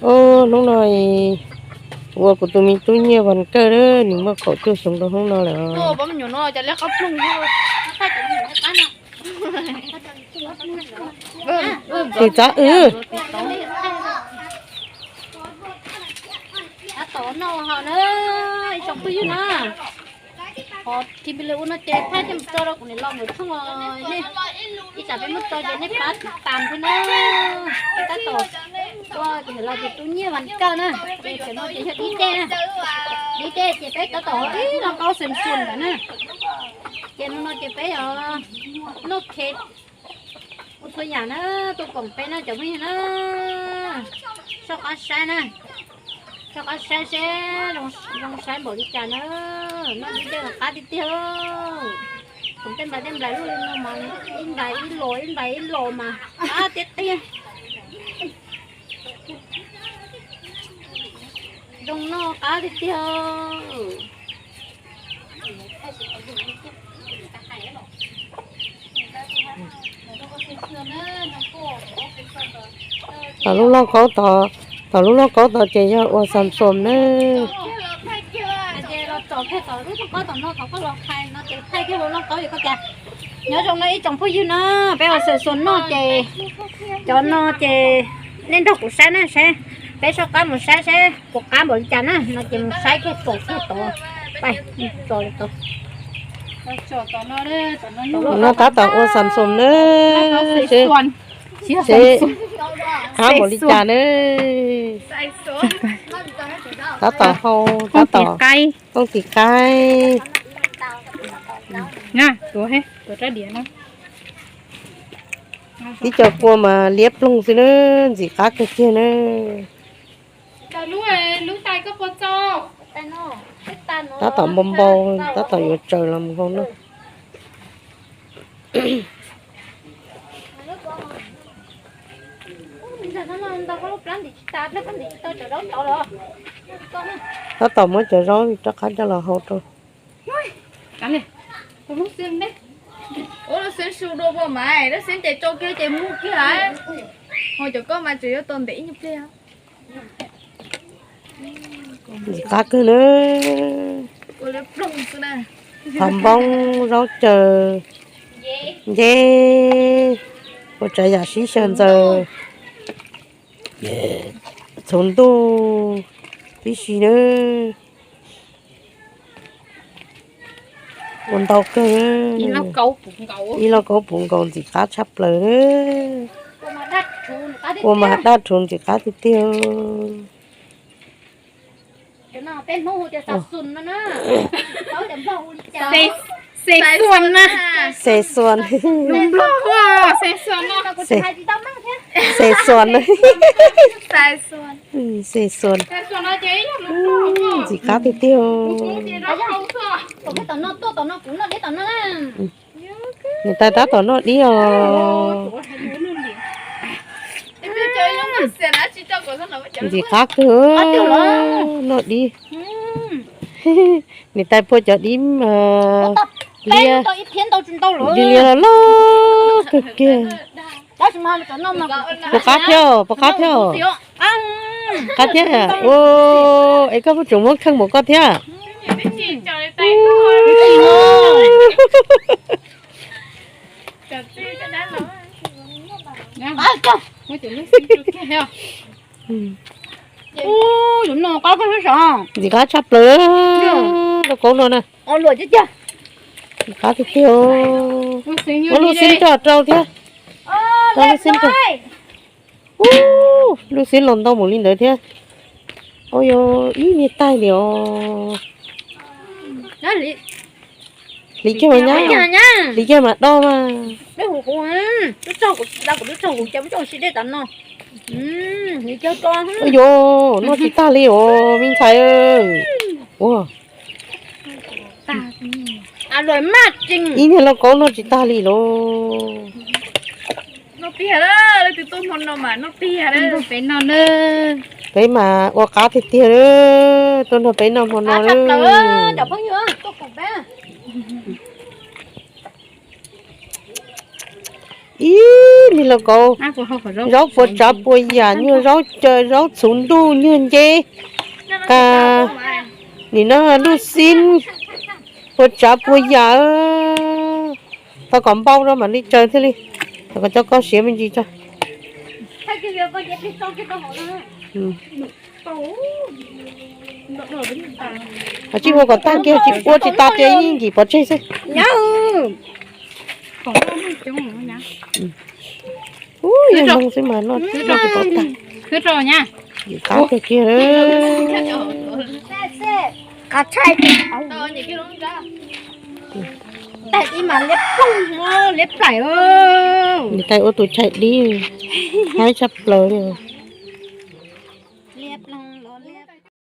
Ub, hnub no ua kuv tus me tub Nyiaj Vas Kawj, nws muaj kaum cuaj xyoo rau hnub no lawm. Tes txav w. Qhov Kimberly ua no ces thaij coj mus tso rau kuv niam laus nkawd tshooj os nej. Ib tsam peb muab tso ces nej pab tam thiab na. Tab tom ua kuv niam laus tus tub Nyiaj Vas Kawj na. Ces tam no ces yog dib dej na. Dib dej ces peb tab tom ib lo qaub xeem xuas ntawd na. Ces no no ces peb yuav noj khev ua txhua yam na, tuaj koom peb na cov phooj ywg na. Soj qab saib na, soj qab saib seb zoo saib npaum li cas na. Noj dib dej mas qab tiag tiag. Tus tej nplais tej nplais luaj li no mas ib nplais ib los ib nplais ib los mas qab tiag tiag. Zoo noj qab tiag tiag. Tom lub lauj kaub tod, tom lub lauj kaub tod ces yog ua xam xom na. Nyob zoo no ib tsoom phooj ywg na, peb ua xam xom noj ces cov no ces nej nrog kuv saib na, saib peb soj qab mus saib seb puas qab npaum li cas na, no ces mus saib kiag tom kiag tod. Pais, tso li tod. No tab tom ua xam xom na, seb qab npaum li cas na. Tab tom hau, tab tom tooj tim qaib. Tib co kua mas liab ploog xwb na, ntxim qab kawg kiag na. Tab tom npau npau, tab tom yuav tsaws los mus hau noj. Tab tom muab cov zaub rov qab coj los hau rau. Ua lub xeeb su dua puas mas, lub xeeb ces tsau kiag ces muag kiag lawm. Ho cov koj mas tseem yuav tau ntev ib nyuag pliag. Ntxim qab kawg na. Phav npoob, zaub caws, nceb, ua tsav yam sib xyaw ntxaws, txhuv ntuj tib si na. Ua ntau kawg, ib lauj kaub puv nkaus ntxim qab tshaj plaws na. Ua mas daj rhuv ntxim qab tiag tiag. Xes xuas na. Xes xuas. Xes xuas. Xes xuas. Ntxim qab tiag tiag. Niam tais tab tom noj dib os. Ntxim qab kawg, noj dib. Niam tais phua cov dib liab, dib liab loj loj kawg kiag. Puas qab thiab, puas qab thiab? Qab thiab. Es koj puas tseem muab kheej npaum koj thiab? Ntxim qab tshaj plaws, lauj kaub no na. Ntxim qab tiag tiag. Muab lub xib coj rau thiab. Rau lub xib rau. Ub, lub xib los ntau npaum li ntawd thiab. Ua yog ib niag taig li os. Hliv kiag mas nyab, hliv kiag mas do mas. Ua yog noj tsis tag li os me ntxhais. Ua, ib niag lauj kaub noj tsis tag li lauj. Peb mas ua qab tiag tiag, tuaj nrog peb noj hmo no. Ib, niag lauj kaub, zaub puas tsav puas yam, nyuag zaub caw, zaub txhuv ntuj, nyuag nceb, qa, nim no lub xib puas tsav puas yam. Tau kom npau rau mam li tsaws thiaj li, kom cov koj siav me ntsis tso. Tsis ua kom tag kiag, tsis ua tsis tas kiag ib ncim pov tseg xwb. Ub, yog moo xwb mas noj tsis pov tag. Qab kawg kiag. Niam tais ua tus chais dib, haib tshaj plaws li.